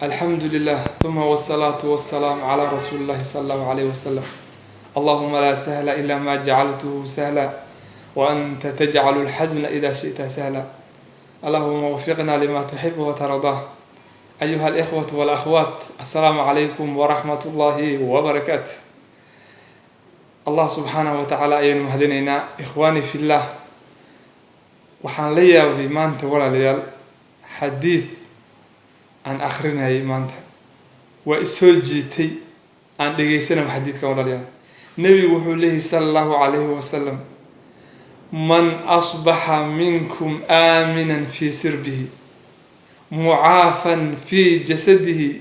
Alxamdu lilah, uma wsalaatu wasalaamu calaa rasuuli llahi sala allahu calayh wasalam. Allahuma laa sahla ila ma jacaltuhu sahla, wa anta tajcalu alxasna ida shi'ta sahla. Allahuma wafiqna lima tuxibu watardaah. Ayuha alikhwatu walakhwaat, assalaamu calaykum waraxmat ullahi wabarakaatu. Allah subxaanahu wa tacaala ayaynu mahadinaynaa. Ikhwaani fillah, waxaan la yaabay maanta, walaalayaal, xadiid aan akrinayay maanta waa isoo jiitay. Aan dhegeysanaba xadiidka, walaalayaal. Nebigu wuxuu leeyahy sala allahu calayhi wasalam: "Man asbaxa minkum aaminan fii sirbihi, mucaafan fii jasadihi,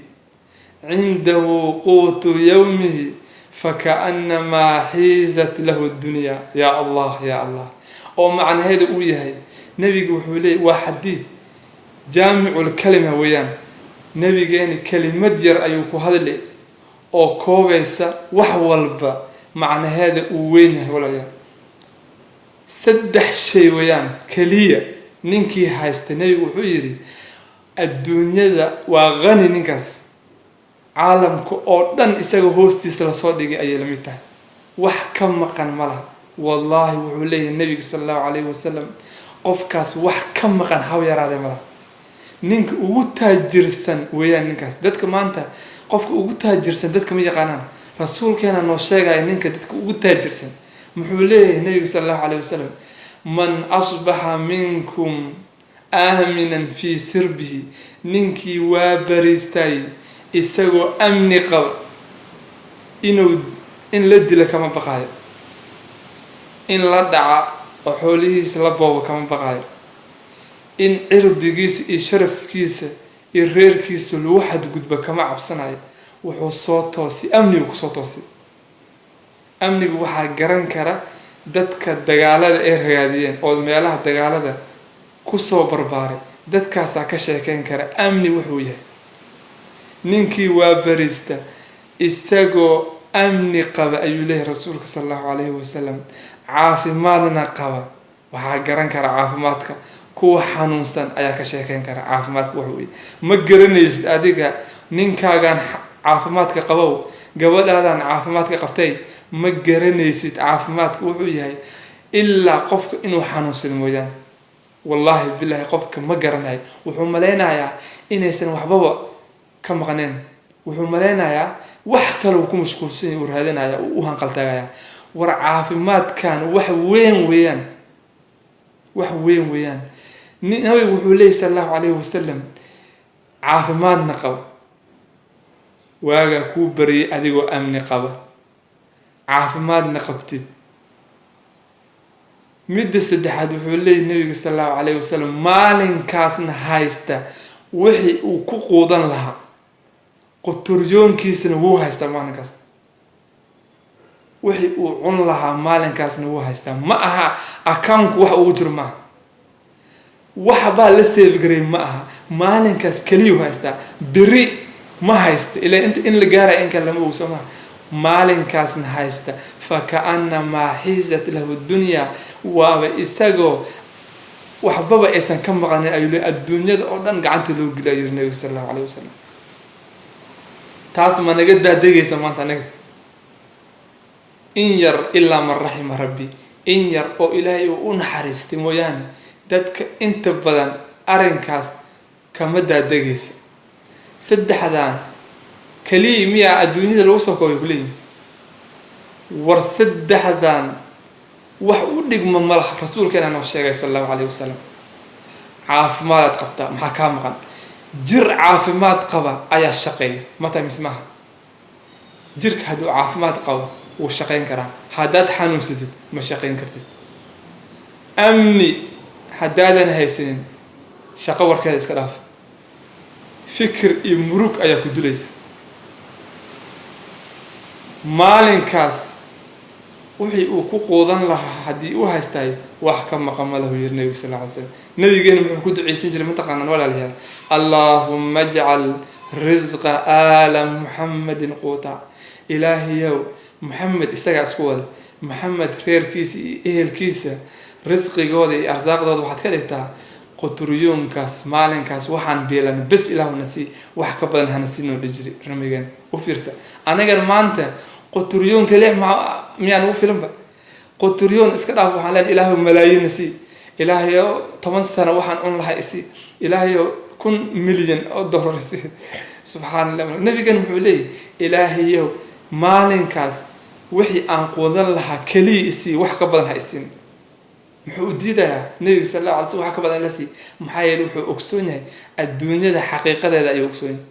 cindahu quutu yowmihi, fakaannamaa xiizat lahu dunya." Ya Allah, ya Allah! Oo macnaheedu uu yahay, nebigu wuxuu leeyay, waa xadiid jaamiculkalima weeyaan. Nebigeeni kelimad yar ayuu ku hadli oo koobaysa wax walba, macnaheeda uu weyn yahay, walaalayaal. Saddex shay weeyaan keliya ninkii haysta, nebigu wuxuu yidhi, adduunyada waa qani ninkaas, caalamka oo dhan isaga hoostiisa lasoo dhigay ayay lamid tahay, wax ka maqan ma laha. Wallaahi, wuxuu leeyahay nebiga sala allahu calayhi wasalam, qofkaas wax ka maqan haw yaraadee ma laha. Ninka ugu taajirsan weeyaan ninkaas. Dadka maanta qofka ugu taajirsan dadka ma yaqaanaan. Rasuulkeena noo sheegaya ninka dadka ugu taajirsan. Muxuu leeyahay nebiga sala allahu calayhi wasalam? "Man asbaxa minkum aaminan fii sirbihi", ninkii waa bariistay isagoo amni qaba, inuu in la dilo kama baqaayo, in la dhaca oo xoolihiisa la boobo kama baqaayo, in cirdigiisa iyo sharafkiisa iyo reerkiisa lagu xadgudbo kama cabsanayo. Wuxuu soo toosay amnigu kusoo toosay. Amnigu waxaa garan kara dadka dagaalada ay ragaadiyeen oo meelaha dagaalada kusoo barbaaray. Dadkaasaa ka sheekeyn kara amni wuxuu yahay. Ninkii waa bariista isagoo amni qaba, ayuu leeyahay rasuulka sala allahu calayhi wasalam, caafimaadna qaba. Waxaa garan kara caafimaadka kuwa xanuunsan ayaa ka sheekeyn kara caafimaadka wuxuu yahay. Ma garanaysid adiga ninkaagaan caafimaadka qabow, gabadhaadan caafimaadka qabtay, ma garanaysid caafimaadka wuxuu yahay ilaa qofka inuu xanuunsan mooyaane. Wallaahi bilaahi, qofka ma garanayo. Wuxuu malaynayaa inaysan waxbaba ka maqneen. Wuxuu malaynayaa wax kale uu ku mashquulsan yahay, uu raadinaya, uu u hanqaltaagaya. War, caafimaadkan wax weyn weeyaan, wax weyn weeyaan. Nabigu wuxuu leeyay sala allahu calayhi wasalam, caafimaadna qaba, waagaa kuu baryay adigoo amni qaba, caafimaadna qabtid. Midda saddexaad, wuxuu leeyay nabiga sala allahu calayhi wasalam, maalinkaasna haysta wixii uu ku quudan lahaa, quturyoonkiisana wuu haystaa. Maalinkaas wixii uu cun lahaa maalinkaasna wuu haystaa. Ma aha accountku wax ugu jiro, maaha waxbaa la save garay, ma aha. Maalinkaas keliyuu haystaa, beri ma haysta. Ilaa inta in la gaaraya in kale lama ogso maha. Maalinkaasna haysta, fakaannamaa xiizat lahu dunya, waaba isagoo waxbaba aysan ka maqanin, ayuu leey. Adduunyada oo dhan gacanta loo geliy, ayuu nabiga sala allahu alayhi wasalam. Taas ma naga daadegaysa maanta anaga? In yar, ilaa man raxima rabbi, in yar oo Ilaahay uu u naxariistay mooyaane, dadka inta badan arrinkaas kama daadegaysa. Saddexdan keliya miyaa adduunyada lagu soo koobay kuleeyihin? War, saddexdan wax u dhigma ma laha. Rasuulkeena noo sheegay sala allahu calayhi wasalam. Caafimaadaad qabtaa, maxaa kaa maqan? Jir caafimaad qaba ayaa shaqeeya mata mise maaha? Jirka hadduu caafimaad qabo, wuu shaqayn karaa. Haddaad xanuunsatid, ma shaqayn kartid. Amni haddaadan haysanin, shaqo warkeeda iska dhaaf, fikir iyo murug ayaa ku dulaysa. Maalinkaas wixii uu ku quudan lahaa haddii uu haystaay, wax ka maqan ma lahu, yiri nabiga sal ly slam. Nabigeena muxuu ku duceysan jiray, mataqaanaan, walaalayaal? "Allaahumma ajcal risqa aala Muxamadin quuta." Ilaahayow, Muxamed isagaa isku wada, Maxamed reerkiisa iyo ehelkiisa risqigooda iyo arsaaqdooda waxaad ka dhigtaa Quturyoonkaas maalinkaas waxaan biilan bes Ilaahu na sii, wax ka badan hana siinoo dhihi jiray ramigeen. U fiirsa, anagan maanta quturyoon kaliya ma miyaan ugu filanba? Quturyoon iska dhaaf, waxaan leenahay Ilaahu malaayiin na sii, Ilaahayo 10 sano waxaan cun lahay isii, Ilaahayo 1000 milyan oo dollar isii. Subxaan Allah, nabigan muxuu leeyahy? Ilaahayow, maalinkaas wixii aan quudan lahaa keliya isii, wax ka badan ha isiin. Muxuu u diidayaa nabiga sal allahu alay slam wax ka badan la sii? Maxaa yeele wuxuu ogsoon yahay adduunyada xaqiiqadeeda ayuu ogsoon yahay.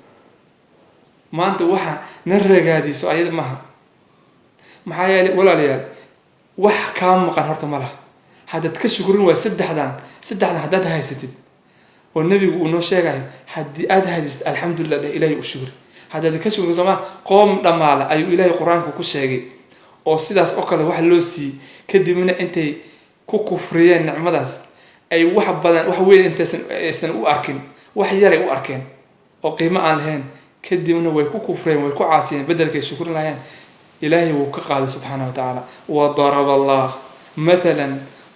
Maanta waxa na ragaadiso ayada maaha. Maxaa yeelay, walaalayaal, wax kaa maqan horta ma laha haddaad ka shukrin. Waa saddexdan haddaad haysatid oo nebigu uu noo sheegayo, haddii aad haysatid, alxamdulilah dheh, Ilahay u shukri. Haddaad ka shukri sooma, qoom dhammaala ayuu Ilaahay Qur-aanka ku sheegay oo sidaas oo kale wax loo siiyey, kadibna intay ku kufriyeen nicmadaas ay wax badan, wax weyn intaysan aysan u arkin, wax yaray u arkeen oo qiimo aan lahayn. Kadibna way ku kufreen, way ku caasiyeen. Bedelkay shukrin lahayeen, Ilaahay wuu ka qaaday subxaana wa tacaala. وضرب الله مثلا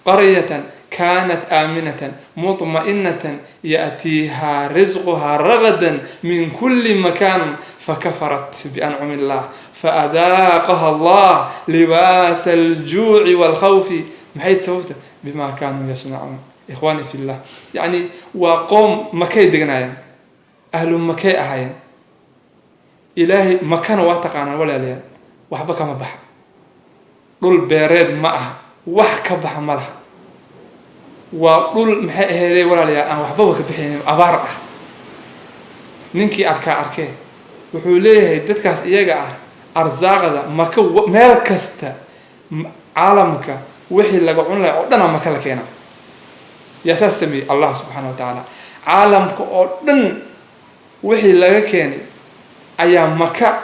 قرية كانت آمنة مطمئنة يأتيها رزقها رغدا من كل مكان فكفرت بأنعم الله فأذاقها الله لباس الجوع والخوف. Maxay sababta? بما كانوا يصنعون. إخواني في الله، يعني waa qoom Makay deganayaan, ahlu Makay ahaayeen. Ilaahay Makana waa taqaanaan, walaalayaal, waxba kama baxa, dhul beereed ma aha, wax ka baxa ma laha. Waa dhul, maxay aheydey, walaalayaal, aan waxbaba ka bixaynin, abaar ah. Ninkii arkaa arkee wuxuu leeyahay dadkaas iyaga ah arsaaqda Maka meel kasta caalamka wixii laga cun lahay oo dhan a Maka la keenaa. Yaa saas sameeyey? Allah subxaana wa tacaala. Caalamka oo dhan wixii laga keenay ayaa Maka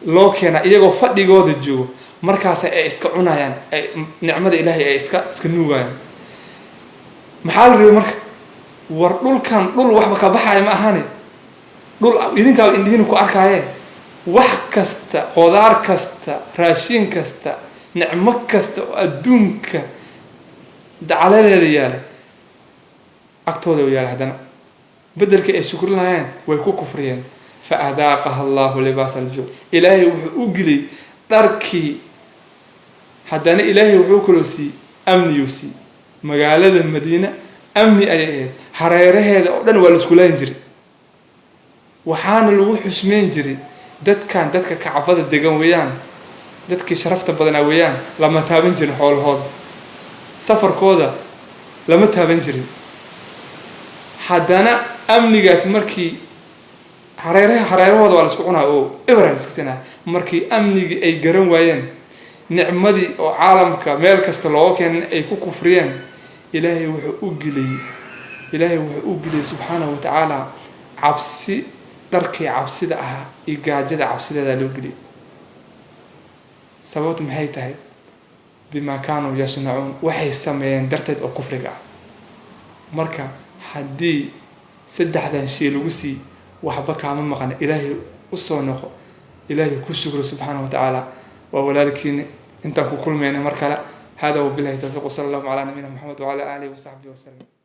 loo keenaa, iyagoo fadhigooda joogo. Markaas ay iska cunayaan, ay nicmada Ilaahay ay iska nuugayaan. Maxaa la rabay marka? War dhulkan dhul waxba ka baxaya ma ahane, dhul idinkaa indhihiina ku arkaaye, wax kasta, qudaar kasta, raashin kasta, nicmo kasta oo adduunka dacaladeeda yaala agtooda yaala. Haddana beddelkii ay shukrin lahayeen way ku kufriyeen. فأذاقها الله لباس الجوع. Ilaahay wuxuu u geliyey dharkii. Haddana Ilaahay wuxuu kaloo siiyey amniyuu siiyey. Magaalada Madiina amni ayay ahayd, hareeraheeda oo dhan waa la isku laayin jiray, waxaana lagu xusmeyn jiray dadkan dadka Kacbada degan weeyaan, dadkii sharafta badanaa weeyaan. Lama taaban jirin xoolahooda, safarkooda lama taaban jirin. Haddana amnigaas markii hareerahooda waa la isku cunaa oo ebra la iska sinaa. Markii amnigii ay garan waayeen, nicmadii oo caalamka meel kasta looga keenan ay ku kufriyeen, Ilaahay wuxuu u geliyey subxaanahu wa tacaala cabsi. Dharkii cabsida ahaa iyo gaajada cabsideedaa loo geliyey. Sababtu maxay tahay? بما كانوا يصنعون, waxay sameeyeen darteed oo kufriga ah. Marka haddii saddexdan shay lagu sii, waxba kaama maqana. Ilaahay usoo noqo, Ilaahay ku shukro subxaanahu wa tacaala. Waa walaalkiini, intaan ku kulmayna mar kale. هذا وبالله التوفيق، وصلى الله على نبينا محمد وعلى آله وصحبه وسلم.